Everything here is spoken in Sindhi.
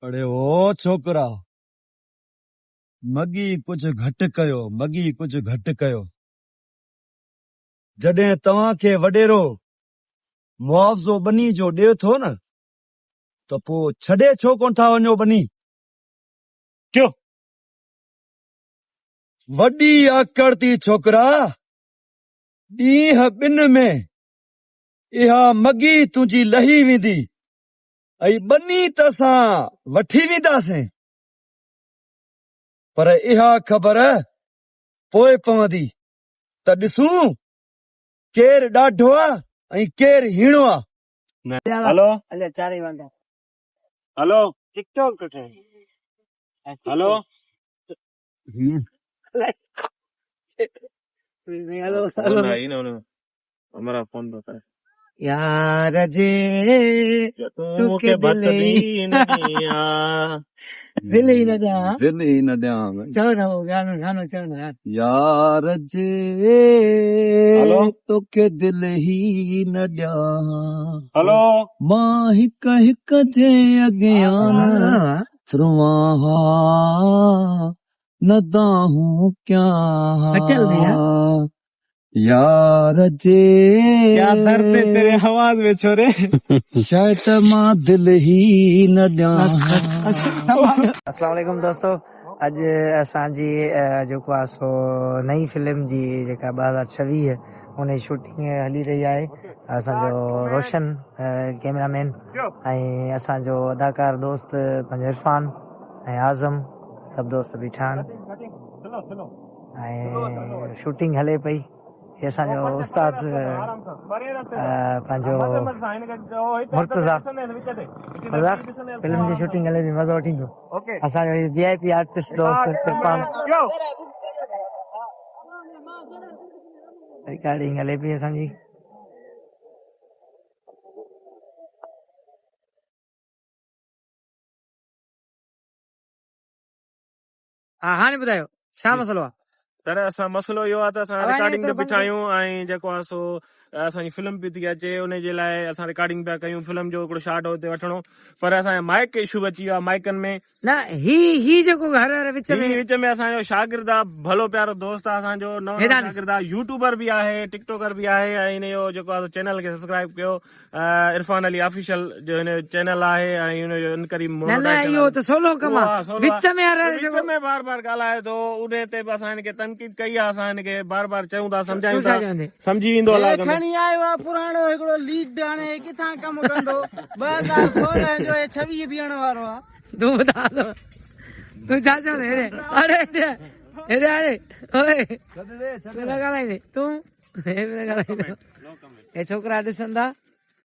اڙي او ڇوڪرا، مڳي ڪجهه گهٽ ڪيو، مڳي ڪجهه گهٽ ڪيو. جڏهن توهان کي وڏيرو معاوضو ٻني جو ڏئي ٿو نه ته پوء ڇڏي ڇو ڪونه ٿا وڃو ٻني؟ ٽيو، وڏي آڪڙ ٿي ڇوڪرا، ڏينهن ٻن ۾ اها مڳي تنهنجي لهي ويندي ۽ ٻني ته اسان وٺي وينداسين، پر اها خبر پوء پوندي ته ڏسون ڪير ڏاڍو آ ۽ ڪير هيڻو آ. هلو هلو هلو امرا فون ٿو ڪري يار جي تون مونکي ڀت ئي نه ڏيان دل ئي نه ڏيان دل ئي نه ڏيان چئو نه گانو گانو چئو نه يار يار جي هلو توکي دل ئي نه ڏيان هلو مان هڪ هڪ جي اڳيان سروان ها نه دانهون ڪيان ها يار جي ڪيا درد هي تيري آواز ۾ ڇوري. شايد مان دل ئي نه ڏيان ها. اسلام عليڪم دوستو اڄ اسان جي جيڪو آ سو نئين فلم جي جيڪا 2026 ان جي شوٽنگ هلي رهي آهي اسان جو روشن ڪيمرا مين ۽ اسان جو اداڪار دوست پنهنجو عرفان ۽ اعظم سڀ دوست بيٺا آهن ۽ شوٽنگ هلي پئي هي اسان جو استاد پنهنجو مرتضيٰ مرتضيٰ فلم جي شوٽنگ هلي پئي مزو وٺي پيو اسان جو هي وي آء پي آرٽسٽ دوست عرفان رڪارڊنگ هلي پئي اسان جي. ها هاڻي ٻڌايو ڇا مسئلو آ. سر اسان مسئلو اهو آ ته اسان رڪارڊنگ تي بيٺا آهيون ۽ جيڪو آ سو اسان جي فلم پي ٿي اچي ان جي لاء اسان رڪارڊنگ پيا ڪيون فلم جو هڪڙو شاٽ هتي وٺڻو پر اسان جا مائڪ اشو اچي ويو آ مائڪن ۾ نه هي هي جيڪو هر هر وچ ۾ هي وچ ۾ اسان جو شاگرد آ ڀلو پيارو دوست آ اسان جو نئون نئون شاگرد آ يوٽيوبر به آهي ٽڪ ٽاڪر به آهي ۽ ان جو جيڪو آ سو چينل کي سبسڪرائب ڪيو عرفان علي آفيشل جو هن جو چينل آهي ۽ ان جو ان ڪري نه نه اهو ته سولو ڪم آ وچ ۾ هر هر وچ ۾ بار بار ڳالهائي ٿو ان تي به اسان هن کي تنقيد ڪئي آ اسان هن کي بار بار چئون ٿا سمجهايون ٿا سمجهي ويندو الله ڪندو کڻي آيو آ پراڻو هڪڙو ليڊ هاڻي هي ڪٿان ڪم ڪندو 2016 جو هي 26 بيهڻ وارو آ. تون ٻڌاء ته تون ڇا چوندين هيڏي اڙي هيڏي هيڏي اڙي اوئي تون نه ڳالهائيندين تون هي به نه ڳالهائيندو هي ڇوڪرا ڏسندا.